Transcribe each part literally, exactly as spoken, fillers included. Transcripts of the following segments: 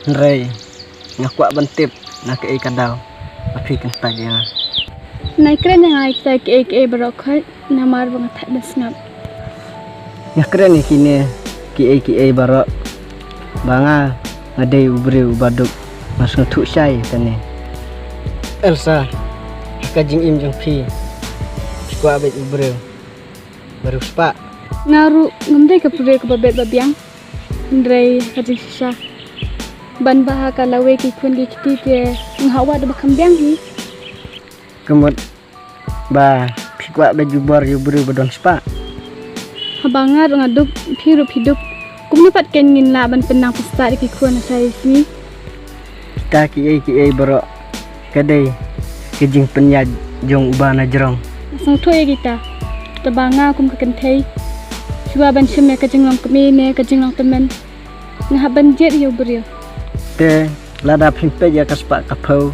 Hynrei nga kwah ban tip na kaei ka daw ba phi kyntait ïa nga. Nai kren ïa nga ïa kita kiei kiei baroh khoit, namar ba nga thait ban sngap. Nga kren ïa kine kiei kiei baroh ba nga, nga dei u briew uba duk, nga sngewthuh shai ïa kane. Elsa, ha ka jingim jong phi, phi kwah beit u briew ba riewspah? Nga ruh ngam dei ka briew kaba beit ba biang. Hynrei ha ka jingshisha, ban bha ha ka lawei ki khun ki kti te, nga hap wad ba kham biang hi. Ka mut ba phi kwah beit jubor ïa u briew ba don spah. Haba nga ruh nga duk, phi ruh phi duk, kumno pat kein ngin lah ban pynnang pynstad ïa ki khun ha sa ïa sngi? Kita kiei kiei baroh ka dei ka jingpynïaid jong uba na jrong. Nga sngewthuh ïa kita, tangba nga kum ka kynthei, shuwa ban shim ïa ka jinglong kmie ne ka jinglong tymmen, nga hap ban jied ïa u briew. Te lada phim peit ïa ka spah ka phew,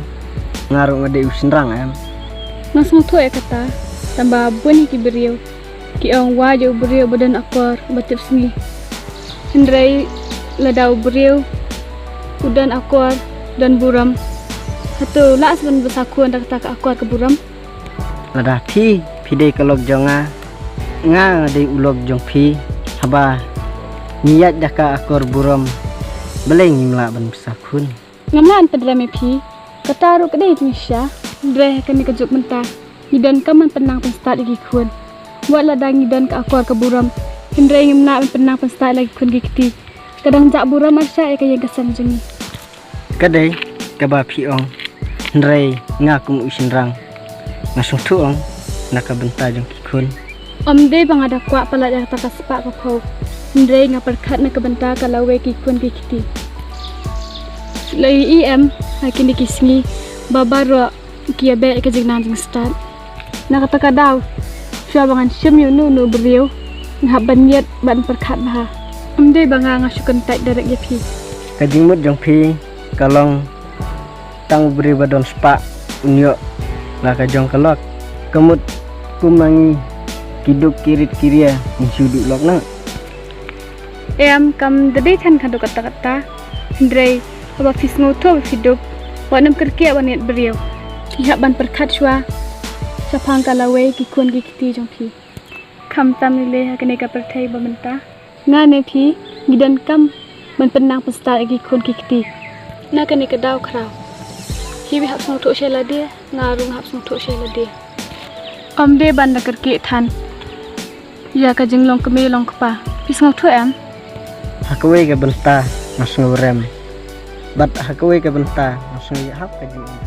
nga ruh nga dei u shynrang em? Nga sngewthuh ïa kata, tangba bun hi ki briew ki ong wad ïa u briew ba don akor ba tip sngi. Hynrei lada u briew u don akor, don burom, hato lah sa ban bsa khun da kata ka akor ka burom? Lada phi, phi dei ka lok jong nga, nga dei u lok jong phi, haba ngi ïaid da ka akor burom, balei ngim lah ban bsa khun? Ngam lah ban pynrem ïa phi, kata ruh ka dei ka jingshisha. Hynrei ha kane ka juk mynta ngi donkam ban pynnang pynstad ïa ki khun. Wat lada ngi don ka akor ka burom, hynrei ngim lah ban pynnang pynstad ïa ki khun ki kti, ka dang jah burom arshah ïa ka ïing ka sem jong ngi. Ka dei kaba phi ong, hynrei nga kum u shynrang, nga sngewthuh ong na ka bynta jong ki khun. Ym dei ba nga da kwah palat ïa kata ka spah ka phew, hynrei nga pyrkhat na ka bynta ka lawei ki khun ki kti. La ïohi em, ha kine ki sngi ba baroh ki ïa beh ïa ka jingnang jingstad. Na kata ka daw, shuwa ba ngan shim ïa uno uno u briew, nga hap ban ïit ban pyrkhat bha. Ym dei ba nga, nga shu kyntait direct ïa phi. Ka jingmut jong phi ka long tang u briew ba don spah un ïoh la ka jong ka lok. Ka mut kum ma ngi ki duk ki rit ki ria, ngi shu duh lok noh. Em, kam da dei than kata kata kata. Hynrei haba phi sngewthuh ba phi duk, wat nym kyrkieh ban ïit briew. Phi hap ban pyrkhat shuwa shaphang ka lawei ki khun ki kti jong phi. Khamtam lei lei ha kane ka pyrthei ba mynta, nga ne phi ngi donkam ban pynnang pynstad ïa ki khun ki kti. Na kane ka daw khraw, phi hap sngewthuh sha lade, nga ruh nga hap sngewthuh sha lade. Ym dei ban da kyrkieh than ïa ka jinglong kmie long kpa. Phi sngewthuh em? Ha kawei ka bynta nga sngewrem, bad ha kawei ka bynta nga sngew ïahap ka jingim.